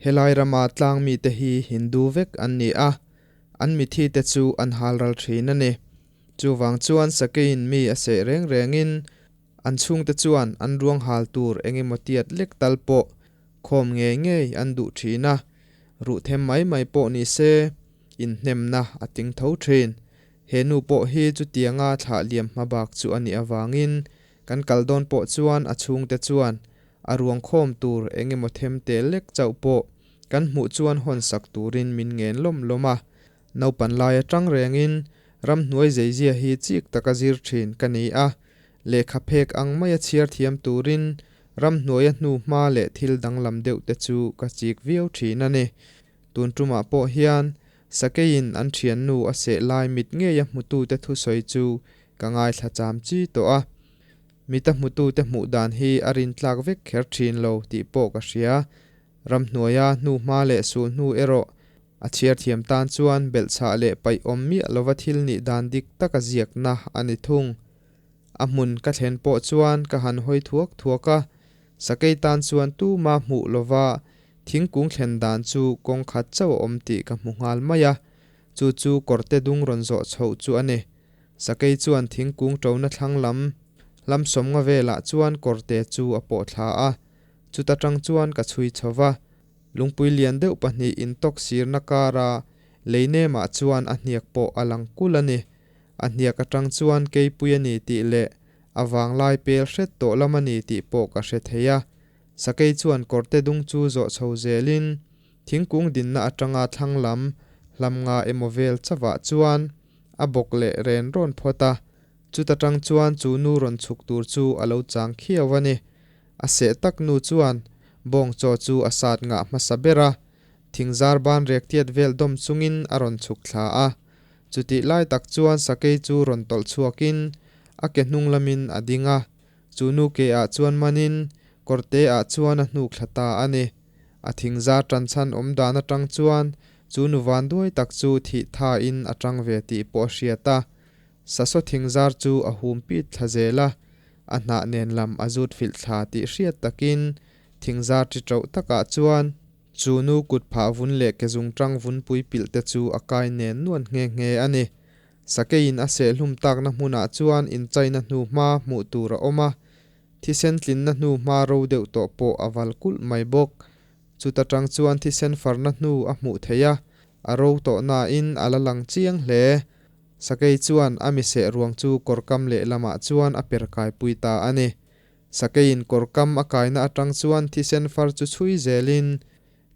Helai rama tlang mite hi Hindu vek an ni a, an mithi te chu an halral thin a ni. Chuvang chuan sakeiin mi a seh reng rengin an chhungte chuan an ruang hal tur engemaw tiat lek tal pawh khawm ngei ngei an duh thin a, ruh them mai mai pawh ni se inhnemna a ting tho thin. He nu pawh hi chutianga thlah liam hma bak chu a nih avangin kan kal dawn pawh chuan a chhungte chuan a ruang khawm tur engemaw them te lek chauh pawh kan hmuh chuan hawn sak turin min ngen lawm lawm a. Naupan lai atang rengin ramhnuai zeizia hi chik taka zir thin ka ni a, lehkha phek ang maia chhiar thiam turin ramhnuaia hnu hma leh thil danglam deuh te chu ka chik viau thin a ni. Tun tumah pawh hian Sakeiin an thiannu a seh lai mit ngeia hmutute thusawi chu ka ngaithla cham chi tawh a. Mita hmutute hmuh dan hi a rintlak vek kher thin lo tih pawh ka hria. Ramhnuaia hnu hma leh sul hnu erawh a chhiar thiam tan chuan belhchhah leh paih awm miah lova thil nih dan dik taka ziakna a ni thung. A hmun ka thlen pawh chuan ka han hawi thuak thuak a, sakei tan chuan tuma hmuh lova thingkung thlen dan chu kawng khat chauh a awm tih ka hmu nghal mai a, chu chu kawrte dung rawn zawh chhoh chu a ni. Sakei chuan thingkung ṭona thlang lam hlam sawmnga velah chuan kawrte chu a pawh thla a, chuta ṭang chuan ka chhui chho va. Lungpui lian deuh pahnih intawk sirna kara lei nemah chuan a hniak pawh a lang kulh a ni. A hniak atang chuan keipui a ni tih leh a vanglai pel hret tawh lam a ni tih pawh ka hre thei a. Sakei chuan kawrte dung chu zawh chho zelin thingkung dinna atanga thlang lam hlam nga emaw vel chavah chuan a bawk leh ren rawn phawt a. Chuta tang chuan chu nu rawn chhuk tur chu a lo chang khiau a ni. A seh tak nu chuan bawng chaw chu a sat ngah hmasa ber a, thingzar ban rek tiat vel dawm chungin a rawn chhuk thla a. Chutih lai tak chuan sakei chu rawn tawlh chhuakin a ke hnung lamin a ding a, chu nu ke ah chuan manin kawrte ah chuan a hnuk thla ta a ni. A thingzar tan chhan awm dan atang chuan chu nu vanduai tak chu thih thain a tang ve tih pawh a hriat a. Sasaw thingzar chu a hum pit thla zel a, a hnah nen lam a zut filh thla tih hriat takin thingzar chi tauh takah chuan chu nu kut phah vun leh ke zungtang vun pui pilh te chu a kai nen nuan nghe nghe a ni. Sakeiin a sehhlum takna hmunah chuan inchaina hnu hma hmuh tur a awm a, thisen tlinna hnu hma ro deuh tawh pawh a val kulh mai bawk. Chuta tang chuan thisen farna hnu a hmuh theih a, a ro tawh nain a la lang chiang hle. Sakei chuan a miseh ruang chu kawrkam lehlamah chuan a per kaipui ta a ni. Sakeiin kawrkam a kaina atang chuan thisen far chu chhui zelin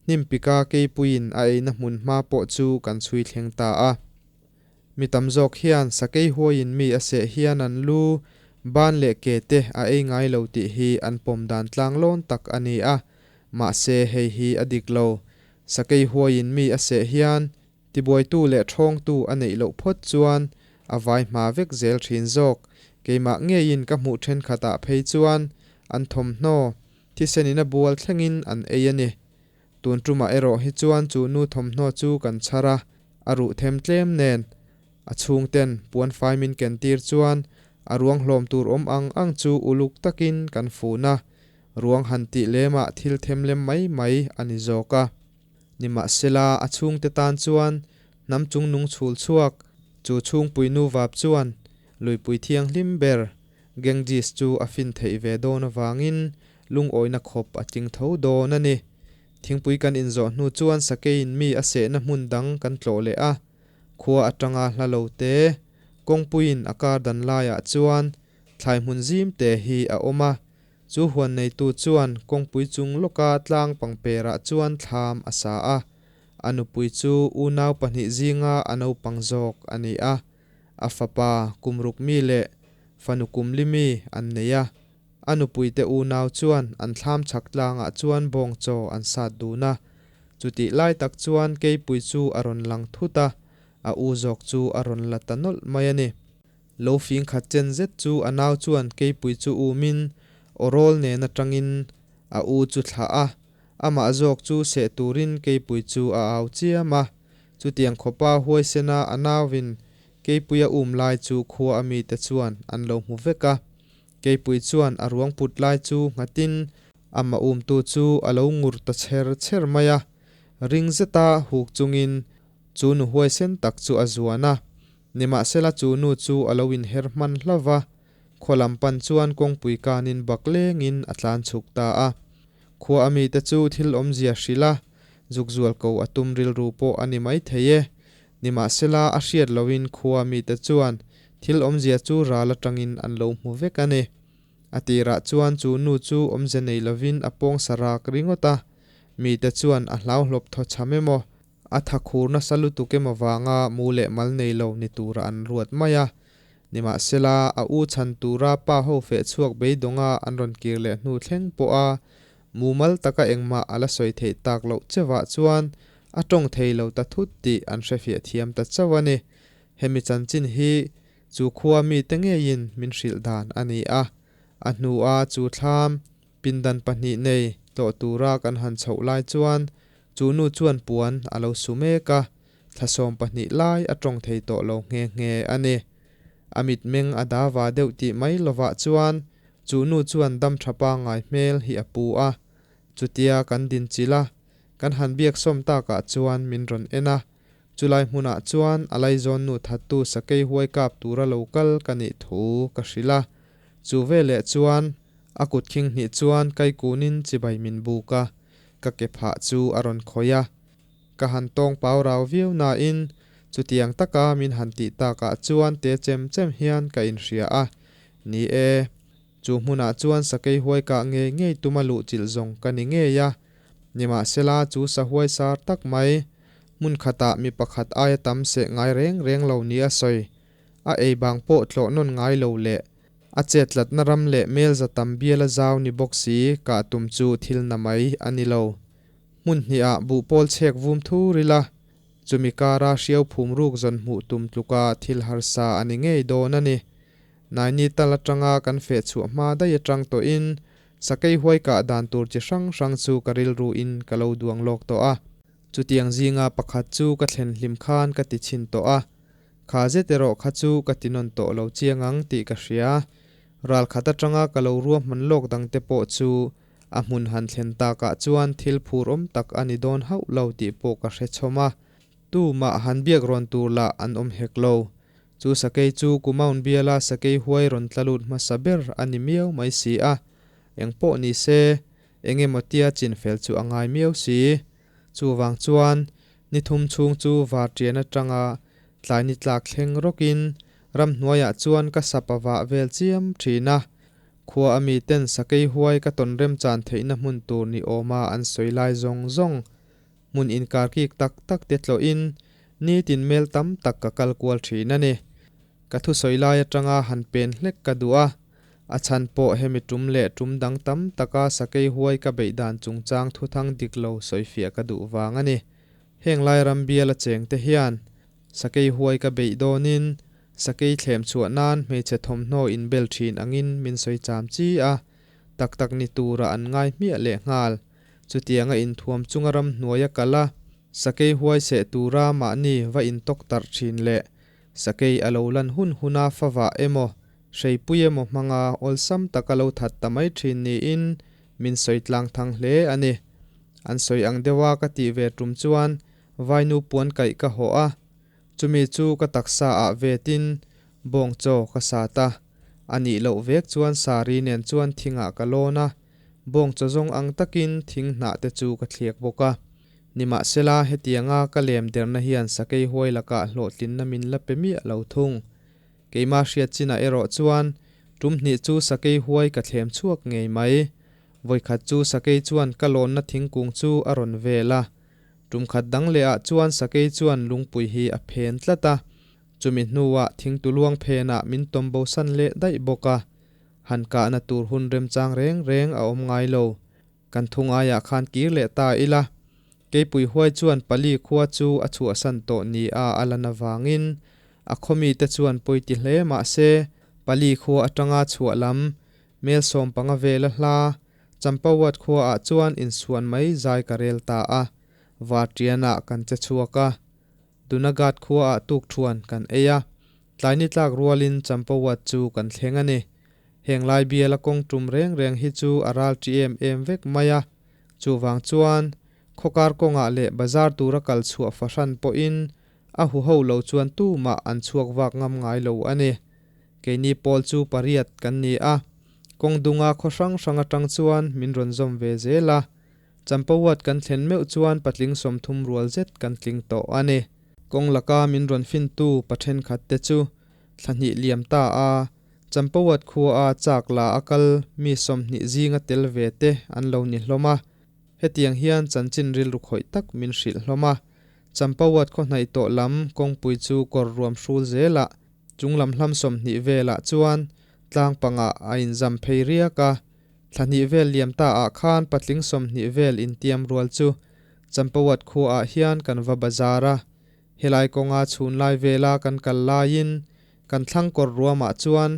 hnimpika keipuiin a eina hmun hma pawh chu kan chhui thleng ta a. Mi tam zawk hian sakei huaiin mi a seh hian an lu, ban leh ke te a ei ngai lo tih hi an pawm dan tlang lawn tak a ni a. Mahse hei hi a dik lo. Sakei huaiin mi a seh hian Tibuaitu leh ṭhawngtu a neih loh phawt chuan a vai hma vek zel ṭhin zawk. Keimah ngeiin ka hmuh ṭhenkhatah phei chuan an thawmhnaw, thisenin a bual thlengin an ei a ni. Tun ṭumah erawh hi chuan chu nu thawmhnaw chu kan chhar a, a ruh them tlem nen. A chhungten puan fai min kentir chuan a ruang hlawm tur awm ang ang chu uluk takin kan fun a, ruang han tih lemah thil them lem mai mai a ni zawk a. Nimahsela, a chhungte tan chuan hnam chungnung chhul chhuak, chu chhungpui nu vap chuan luipui thianghlim ber Ganges chu a fin theih ve dawn avangin lungawina khawp a tling tho dawn a ni. Thingpui kan inzawh hnu chuan sakeiin mi a sehna hmun dang kan tlawh leh a, khua atanga hla lo te, kawngpuiin a kar dan laiah chuan thlai hmun zim te hi a awm a. Chu huan neitu chuan kawngpui chung lawka tlang pangperah chuan thlam a sa a, a nupui chu unau pahnih zinga a naupang zawk a ni a, a fapa kum ruk mi leh fanu kum li mi an nei a. A nupuite unau chuan an thlam chhak tlangah chuan bawng chaw an sat dun a. Chutih lai tak chuan keipui chu a rawn lang thut a, a u zawk chu a rawn la ta nawlh mai a ni. Lo fing khat chen zet chu a nau chuan keipui chu umin aw rawl nen atangin a u chu thlah a, amah zawk chu seh turin keipui chu a au chiam a. Chutiang khawpa huaisena a nauin keipui a um lai chu khua a mite chuan an lo hmu vek a. Keipui chuan a ruang put lai chu nghatin amah umtu chu a lo ngur ta chher chher mai a. Ring zeta huk chungin chu nu huaisen tak chu a zuan a. Nimahsela chu nu chu a lo inher hman hlauh va, khaw lam pan chuan kawngpui kanin bak lengin a tlan chhuk ta a. Khua a mite chu thil awmzia hrilh a, zuk zual ko a tum rilru pawh a ni maithei e. Nimahsela a hriat lohin khua mite chuan thil awmzia chu ral atangin an lo hmu vek a ni. A tirah chuan chu nu chu awmze nei lovin a pawng sa rak ringawt a, mite chuan a hlauhlawp thaw chham emaw, a tha khur nasa lutuk emaw vanga mu leh mal nei lo ni tura an ruat mai a. Nimahsela, a u chhan tura pa ho feh chhuak beidawnga an rawn kir leh hnu thleng pawha mumal taka engmah a la sawi theih tak loh chevah chuan a tawng thei lo ta thut tih an hrefiah thiam ta chauh a ni. Hemi chanchin hi chu khua mite ngeiin min hrilh dan a ni a. A hnua chu thlam pindan pahnih nei tlawh tura kan han chhoh lai chuan chu nu chuan puan a lo su mek a, thla 12 lai a tawng thei tawh lo nghe nghe a ni. A mitmeng a dava deuh tih mai lovah chuan chu nu chuan dam tha pangngai hmel hi a pu a. Chutia kan dinchilh a, kan han biak sawm takah chuan min rawn en a. Chulai hmunah chuan a laizawn nu thattu sakei huai kap tura lo kal ka nih thu ka hrilh a. Chu veleh chuan a kut khing hnih chuan kaikunin chibai min buk a, ka ke phah chu a rawn khawih a. Ka han tawng pau rau viau nain chutiang taka min han tih takah chuan te chem chem hian ka inhria a. Ni e, chu hmunah chuan sakei huai kah ngei ngei tuma luhchilh zawng ka ni ngei a. Nimahsela chu sahuai sar tak mai, hmun khatah mi pakhat aia tam seh ngai reng reng lo ni a sawi. A ei bang pawh tlawh nawn ngai lo leh a chetlatna ram leh melza tam biala zau ni bawk si kah tum chu thil na mai a ni lo. Hmun hnihah buh pawl chhek vum thur ila, chumi kara hriau phum ruk zawn hmuh tum tluka thil harsa a ni ngei dawn a ni. Nainital atanga kan feh chhuah hma daih atang tawhin Sakei huai kah dan tur chi hrang hrang chu ka rilru in ka lo duang lawk tawh a. Chutiang zinga pakhat chu ka thlen hlim khan ka ti chhin tawh a. Kha zet erawh kha chu ka ti nawn tawh lo chiang ang tih ka hria. Ral khat atanga ka lo ruahman lawk dang te pawh chu a hmun han thlen takah chuan thil phur awm tak a ni dawn hauh lo tih pawh ka hre chhawm a. Tu mah han biak rawn tur lah an awm hek lo. Chu sakei chu Kumaun biala sakei huai rawn tla lut hmasa ber a ni miau mai si a. Eng pawh ni se, eng emaw tia chin fel chu a ngai miau si. Chuvang chuan, ni thum chhung chu varṭian aṭanga tlai ni tlak thleng rawkin ramhnuaiah chuan ka sapa vah vel chiam ṭhin a. Khua a miten sakei huai ka tawn remchan theihna hmun tur ni awma an sawi lai zawng zawng Hmun inkarkik tak tak te tlawhin nitin mel tam tak ka kal kual thin a ni. Ka thusawi lai atanga han pen hlek ka duh a, a chhan pawh hemi tum leh tum dang tam taka sakei huai ka beih dan chungchang thuthang dik lo sawifiah ka duh vang a ni. Heng lai ram biala cheng te hian sakei huai ka beih dawnin sakei thlem chhuah nan hmeichhe thawmhnaw inbel thin angin min sawi cham chi a, tak tak ni tura an ngai hmiah leh nghal. Chutianga inthuam chunga ramhnuaia kal a, sakei huai seh tura mahni va intawk tarh thin leh sakei a lo lan hun huna favah emaw, hreipui emaw hmanga awlsam taka lo that ta mai thin niin min sawi tlang thang hle a ni. An sawi ang deuha ka tih ve tum chuan vainu puan kaih ka hawh a, chumi chu ka taksa ah vetin bawng chaw ka sat a, a nih loh vek chuan sari nen chuan thingah ka lawn a, Bawng chaw zawng ang takin thing hnah te chu ka thliak bawk a. Nimahsela, hetianga ka lem derna hian sakei huai lakah hlawhtlinna min la pe miah lo thung. Keimah hriat chinah erawh chuan tum hnih chu sakei huai ka thlem chhuak ngei mai. Vawikhat chu sakei chuan ka lawnna thingkung chu a rawn vel a. Tum khat dang lehah chuan sakei chuan lungpui hi a phen tlat a. Chumi hnuah thingtuluang phenah min tawm bosan leh daih bawk a. Han kahna tur hun remchang reng reng a awm ngai lo. Kan thu ngaiah khan kir leh ta ila. Keipui huai chuan pali khua chu a chhuahsan tawh ni a a lan avangin a khaw mite chuan pawi ti hle mah se pali khua atanga chhuah lam mel 15 vela hla Champawat khuaah chuan insuan mai zai ka rel ta a, Varṭianah kan che chhuak a. Dunagat khuaah tukthuan kan ei a, tlaini tlak rualin Champawat chu kan thleng a ni. Heng lai biala kawng tum reng reng hi chu a ral ṭi em em vek mai a, chuvang chuan Khawkar kawngah leh bazar tura kal chhuah fahran pawhin a huho lo chuan tumah an chhuak vak ngam ngai lo a ni. Keini pawl chu pariat kan ni a, kawng dunga khaw hrang hrang atang chuan min rawn zawm ve zel a. Champawat kan thlen meuh chuan patling 30 rual zet kan tling tawh a ni. Kawng laka min rawn fintu pa thenkhat te chu thla hnih liam ta a, Champawat khua a chak la a kal mi 20 zinga tel ve te an lo ni hlawm a. Hetiang hian chanchin rilru khawih tak min hrilh hlawm a. Champawat khaw hnaih tawh lam kawngpui chu kawr ruam hrul zelah chunglam hlam 20 velah chuan tlang pangah a inzam phei riak a. Thla hnih vel liam ta ah khan patling 20 vel intiam rual chu Champawat khua ah hian kan va bazar a. Helai kawnga chhunlai vela kan kal laiin kan thlang kawr ruamah chuan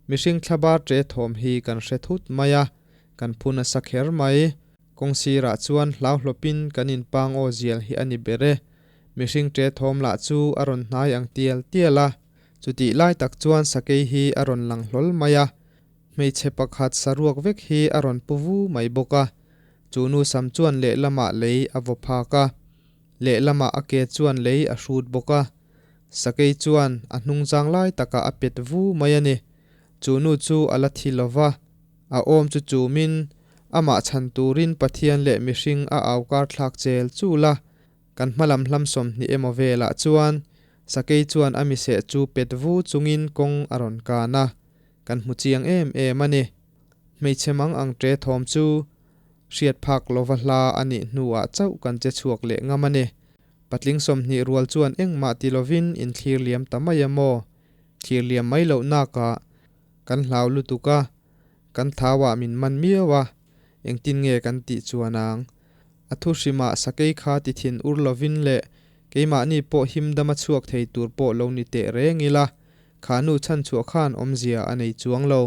mihring thlabar ṭe thawm hi kan hre thut mai a, kan phu nasa kher mai. Kawng sirah chuan hlauhlawpin kan inpang aw zial hi a ni ber e. Mihring ṭe thawm lah chu a rawn hnai ang tial tial a, chutih lai tak chuan sakei hi a rawn lang hlawl mai a. Hmeichhe pakhat saruak vek hi a rawn pu vu mai bawk a, chu nu sam chuan lehlamah lei a vaw phak a, lehlamah a ke chuan lei a hrut bawk a. Sakei chuan a hnungzang lai takah a pet vu mai a ni. Chu nu chu a la thi lo va, a awm chu chumin amah chhan turin Pathian leh mihring a au kar thlak chel chul a. Kan hmalam hlam 20 emaw velah chuan sakei chuan a miseh chu pet vu chungin kawng a rawn kan a. Kan hmu chiang em em a ni. Hmeichhe mang ang ṭe thawm chu hriat phak lova hla a nih hnuah chauh kan che chhuak leh ngam a ni. Patling 20 rual chuan engmah ti lovin in thlir liam ta mai a maw? Thlir liam mai loh nakah kan hlau lutuk a, kan thauah min man miau a, engtin nge kan tih chuan ang? A thu hrimah sakei kha ti thin ur lovin leh keimahni pawh him dama chhuak thei tur pawh lo ni teh reng ila, kha nu chhanchhuah khan awmzia a nei chuang lo.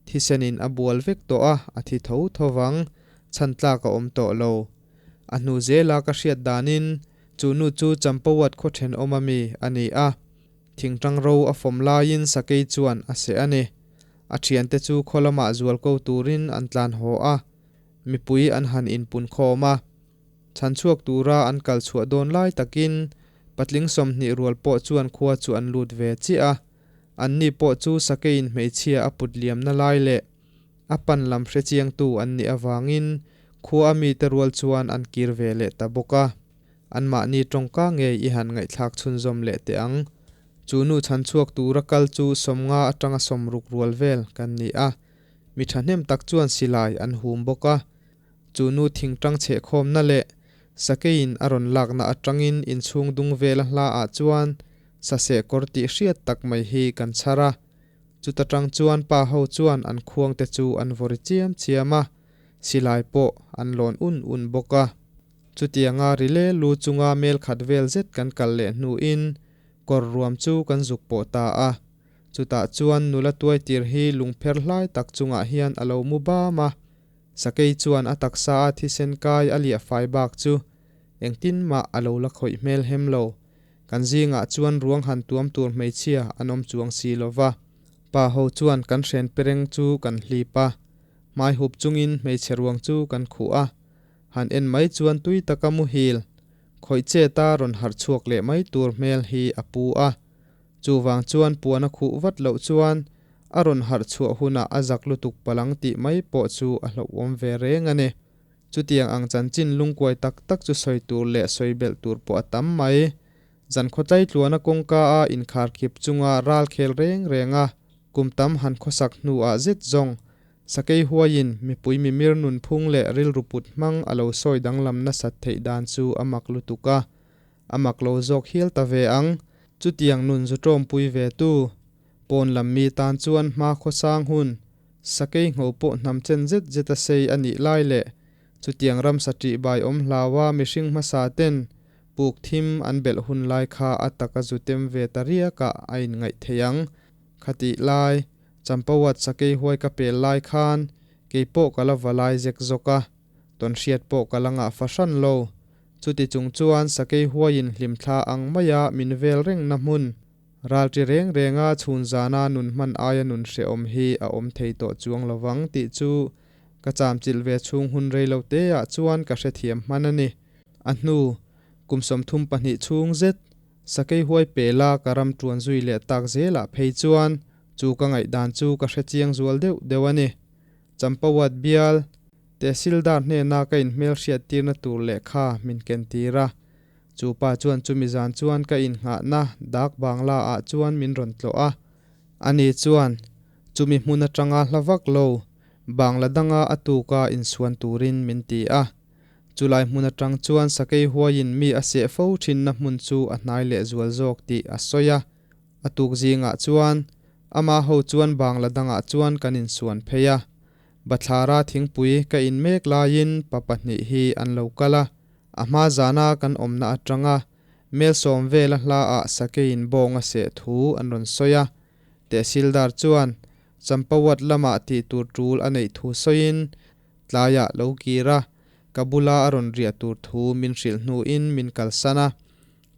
Thisenin a bual vek tawh a, a thi tho tho vang, chhan tlak a awm tawh lo. A hnu zela ka hriat danin chu nu chu Champawat khaw thenawm ami a ni a. Thingtang ro a fawm laiin sakei chuan a seh a ni. A thiante chu khaw lamah zual ko turin an tlan haw a, mipui an han inpun khawm a. Chhanchhuak tura an kal chhuah dawn lai takin patling 20 rual pawh chuan khua chu an lut ve chiah a. Anni pawh chu sakeiin hmeichhia a put liamna lai leh a pan lam hrechiangtu an nih avangin khua a mite rual chuan an kir ve leh ta bawk a. Anmahni tawngka ngei i han ngaihthlak chhunzawm leh teh ang. Chu nu chhanchhuak tura kal chu 50 atanga 60 rual vel kan ni a. Mi thahnem tak chuan silai an hum bawk a. Chu nu thingtang chhehkhawmna leh sakeiin a rawn lakna atangin inchhung dung vela hla ah chuan saseh kawr tih hriat tak mai hi kan chhar a. Chuta tang chuan pa ho chuan an khuang te chu an vawri chiam chiam a, silai pawh an lawn un un bawk a. Chutianga rile lu chunga mel khat vel zet kan kal leh hnuin kawr ruam chu kan zuk pawh ta a. Chutah chuan nula tuai tir hi lungpher hlai tak chungah hian a lo mu bam a. Sakei chuan a taksa a thisen kai a liah fai bak chu engtin mah a lo la khawih hmel hem lo. Kan zingah chuan ruang han tuam tur hmeichhia an awm chuang si lo va. Pa ho chuan kan hren pereng chu kan hlip a, hmai hup chungin hmeichhe ruang chu kan khuh a. Han en mai chuan tui taka muhil, khawih chet a rawn harh chhuak leh mai tur hmel hi a pu a. Chuvang chuan puan a khuh vat loh chuan a rawn harh chhuah hunah a zak lutuk palang tih mai pawh chu a hlauhawm ve reng a ni. Chutiang ang chanchin lungkuai tak tak chu sawi tur leh sawi belh tur pawh a tam mai. Zan khawtlai tluana kawngka a inkhar khip chunga ral khel reng reng a, kum tam han khawsak hnuah zet zawng sakei huaiin mipui mimir nunphung leh rilru put hmang a lo sawi danglam nasat theih dan chu a mak lutuk a. A mak lo zawk hial ta ve ang. Chutiang nun zu tawmpui ve tu pawn lam mi tan chuan hma khawsang hun sakei ngho pawh hnam chen zet zet a sei a nih lai leh chutiang ramsa ṭih bai awm hlaua mihring hmasa ten puk thim an belh hun lai kha a taka zu tem ve ta riakah a inngaih thei ang. Khatih lai, Champawat sakei huai ka pel lai khan kei pawh ka la va lai zek zawk a, tawnhriat pawh ka la ngah fahran lo. Chuti chung chuan sakei huaiin hlimthla ang maia min vel rengna hmun, ralṭi reng renga chhun zana nun hman aia nun hrehawm hi a awm thei tawh chuang lovang tih chu ka chamchilh ve chhung hun rei lo teah chuan ka hrethiam hman a ni. A hnu kum 32 chhung zet sakei huai pela ka ram tuan zui leh tak zelah phei chuan chu ka ngaihdan chu ka hrechiang zual deuh deuh a ni. Champawat bial Tehsildar hnena ka inhmelhriat tirna tur lehkha min ken tir a. Chu pa chuan chumi zan chuan ka innghahna dak bangla ah chuan min rawn tlawh a. Ani chuan chumi hmun atanga hla vak lo bangla danga a tuka insuan turin min ti a. Chulai hmun atang chuan sakei huaiin mi a seh fo thinna hmun chu a hnai lehzual zawk tih a sawi a. A tuk zingah chuan ama ho chuan bangla dangah chuan kan insuan phei a. Bathlara thingpui ka in mek laiin pa pahnih hi an lo kal a. A hma zana kan awmna atanga Melsawm vela hlaah sakeiin bawng a seh thu an rawn sawi a. Tehsildar chuan Champawat lamah tih tur tul a neih thu sawiin tlaiah lo kir a, ka bula a rawn riah tur thu min hrilh hnuin min kalsan a.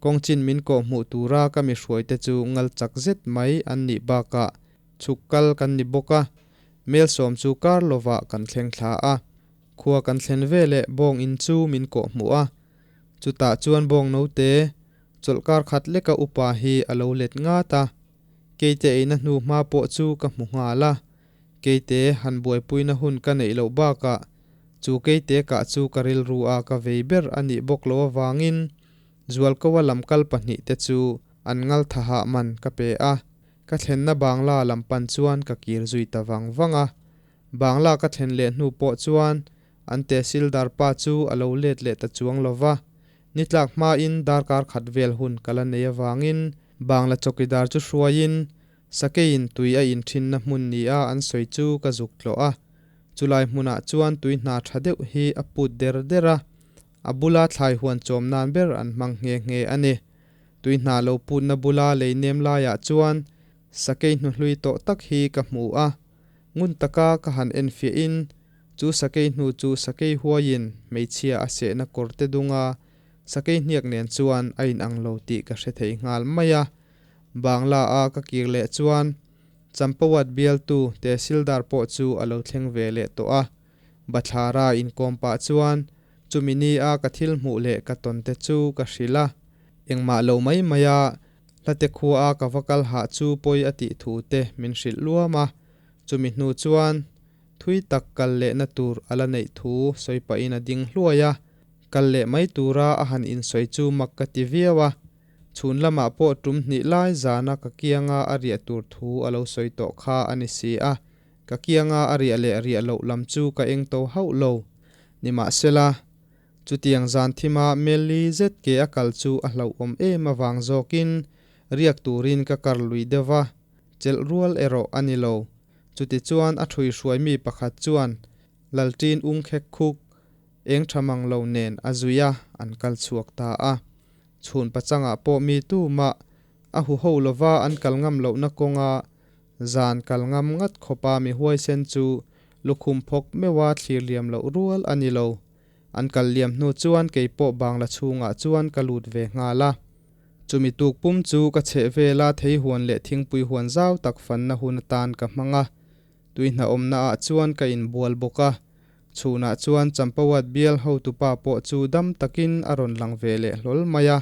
Kawngchin min kawh hmuh tura ka mi hruaite chu ngal chak zet mai an nih bakah chhuk kal kan ni bawk a, Melsawm chu kar lovah kan thleng thla a. Khua kan thlen veleh bawng in chu min kawh hmuh a, chutah chuan bawng note chawlhkar khat leka upa hi a lo let ngat a, keite eina hnu hma pawh chu ka hmu nghal a, keite han buaipuina hun ka neih loh bakah chu keite kah chu ka rilru a ka vei ber a nih bawk loh avangin Zualkoa lamkal pahnihte chu an ngal thahah man ka pe a, ka thlenna Bangla lam pan chuan ka kir zui ta vang vang a. Bangla ka thlen leh hnu pawh chuan an tehsildar pa chu a lo let leh ta chuang lo va, ni tlak hmain darkar khat vel hun ka la nei avangin Bangla chawkidar chu hruaiin sakeiin tui a inthinna hmun nia an sawi chu ka zuk tlawh a. Chulai hmunah chuan tui hna tha deuh hi a put der der a, a bula thlai huan chawm nan ber an hmang nghe nghe a ni. Tui hna lo putna bula lei nem laiah chuan sakei hnuhlui tawh tak hi ka hmu a. Ngun taka ka han enfiahin chu sakei hnu chu sakei huaiin hmeichhia a sehna kawr te dunga sakei hniak nen chuan a inang lo tih ka hre thei nghal mai a. Bangla a ka kir leh chuan Champawat bialtu Tehsildar pawh chu a lo thleng ve leh tawh a. Bathlara inkawm pah chuan chumi ni a ka thil hmuh leh ka tawn te chu ka hrilh a. Engmah lo mai mai a Hlate khua a ka va kal hah chu pawi a tih thu te min hrilh luam a, chumi hnu chuan thui tak kal lehna tur a la neih thu sawi pahin a ding hluai a, kal leh mai tura a han insawi chu mak ka ti viau a, chhun lamah pawh tum hnih lai zana ka kianga a riah tur thu a lo sawi tawh kha a ni si a, ka kianga a riah leh riah loh lam chu ka eng to hauh lo. Nimahsela. Chutiang zan thima Melli zet ke a kal chu a hlauhawm em avang zawkin riak turin ka kar lui deuh va, chelh rual erawh a ni lo. Chutichuan a ṭhui hruai mi pakhat chuan Lalṭin ung khek khuk eng ṭha mang lo nen a zui a, an kal chhuak ta a. Chhun pachangah pawh mi tumah a huho lova an kal ngam lohna kawnga Zan kal ngam ngat khawpa mi huaisen chu lukhum phawk meuha thlir liam loh rual a ni lo. An kal liam hnu chuan kei pawh bangla chhungah chuan ka lut ve nghal a. Chumi tuk pum chu ka chheh vela thei huan leh thingpui huan zau tak fanna hun atan ka hmang a. Tui hnahawmna ah chuan ka inbual bawk a. Chhunah chuan Champawat bial hotupa pawh chu dam takin a rawn lang ve leh hlawl mai a,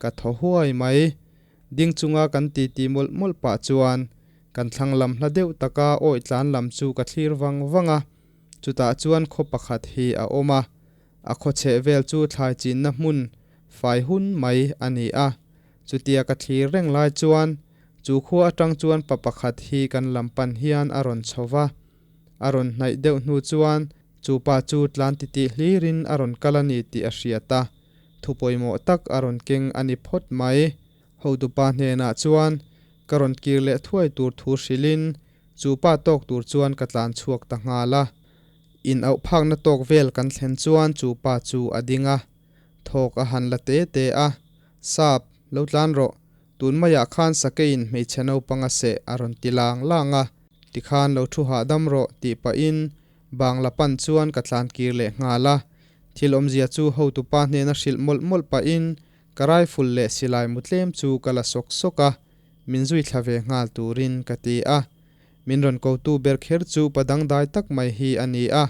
ka thaw huai mai. Ding chunga kan titi mawlh mawlh pah chuan kan thlang lam hla deuh taka awi tlan lam chu ka thlir vang vang a, chutah chuan khaw pakhat hi a awm a, a khaw chheh vel chu thlai chinna hmun fai hun mai a ni a, chutia ka thlir reng lai chuan chu khua atang chuan pa pakhat hi kan lam pan hian a rawn chho va, a rawn hnaih deuh hnu chuan chu pa chu tlan titih hlirin a rawn kal a ni tih a hriat a. Thu pawimawh tak a rawn keng a ni phawt mai. Hotupa hnenah chuan ka rawn kir leh thuai tur thu hrilhin chu pa tawk tur chuan ka tlan chhuak ta nghal a. In auh phakna tawk vel kan thlen chuan chu pa chu a ding a, thawk a han la te te a, Sap, lo tlan rawh, tun maiah khan sakeiin hmeichhe naupang a seh a rawn ti lang lang a, tikhan lo thu hahdam rawh tih pahin Bangla pan chuan ka tlan kir leh nghal a, thil awmzia chu hotupa hnena hrilh mawlh mawlh pahin ka rifle leh silai mu tlem chu ka la sawk sawk a, min zui thla ve nghal turin ka ti a. Min rawn kotu ber kher chu pa dangdai tak mai hi a ni a,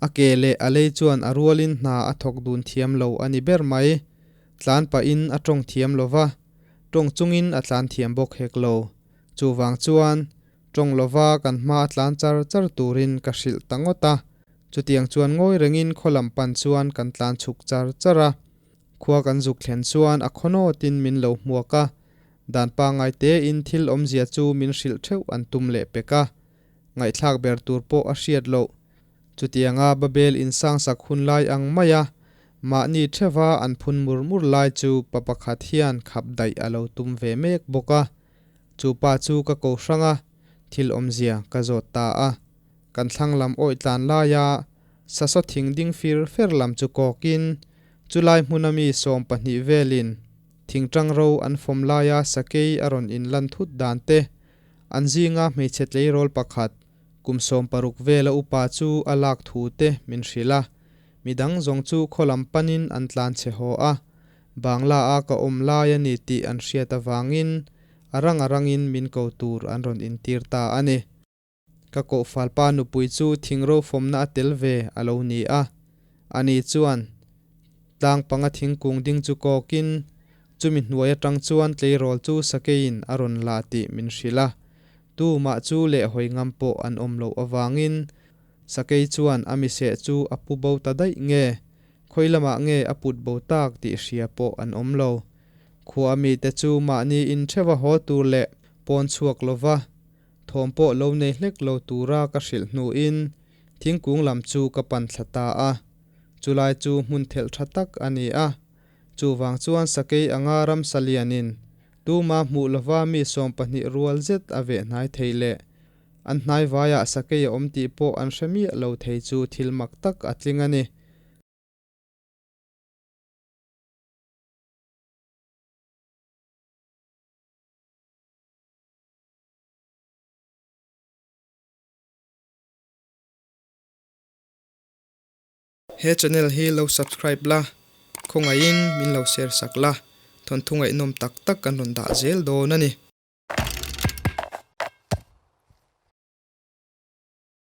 A ke leh a lei chuan a rualin hna a thawk dun thiam lo a ni ber mai. Tlan pahin a tawng thiam lo va, tawng chungin a tlan thiam bawk hek lo. Chuvang chuan tawng lova kan hma tlan char char turin ka hrilh ta ngawt a. Chutiang chuan ngawi rengin khaw lam pan chuan kan tlan chhuk char char a. Khua kan zuk thlen chuan a khawnawtin min lo hmuak a, dan pangngai tein thil awmzia chu min hrilh theuh an tum leh pek a. Ngaihthlak ber tur pawh a hriat loh. Chutianga Babel in sangsak hun lai ang maia mahni theuha an phun mur mur lai chu pa pakhat hian khap daih a lo tum ve mek bawk a. Chu pa chu ka ko hrang a, thil awmzia ka zawt ta a. Kan thlang lam awih tlan laia sasaw thing ding fir fer lam chu kawkin chulai hmuna mi 12 velin thingtang ro an fawm laia sakei a rawn inlan thut dan te, an zinga hmeichhe tleirawl pakhat kum 16 vela upa chu a lak thu te min hrilh a. Midang zawng chu khaw lam panin an tlan chhe haw a, Bangla a ka awm lai a ni tih an hriat avangin a rang a rangin min ko tur an rawn intir ta a ni. Ka kohfalpa nupui chu thingro fawmna a tel ve a lo ni a, ani chuan tlang panga thingkung ding chu kawkin chumi hnuai atang chuan tleirawl chu sakeiin a rawn la tih min hrilh a. Tumah chu lehhawi ngam pawh an awm loh avangin sakei chuan a miseh chu a pu bo ta daih nge, khawi lamah nge a put bo tak tih hria pawh an awm lo. Khua mite chu mahni intheuha haw tur leh pawn chhuak lova thawm pawh lo nei hlek lo tura ka hrilh hnuin thingkung lam chu ka pan thla ta a. Chulai chu hmun thelh tha tak a ni a. Chuvang chuan sakei anga ramsa lianin tuma hmuh lova mi 12 rual zet a veh hnai thei leh an hnaivaiah sakei a awm tih pawh an hre miah lo thei chu thil mak tak a tling a ni. He channel hi lo subscribe la, khawngaihin min lo share sak la, thawnthu ngaihnawm tak tak kan rawn dah zel dawn a ni.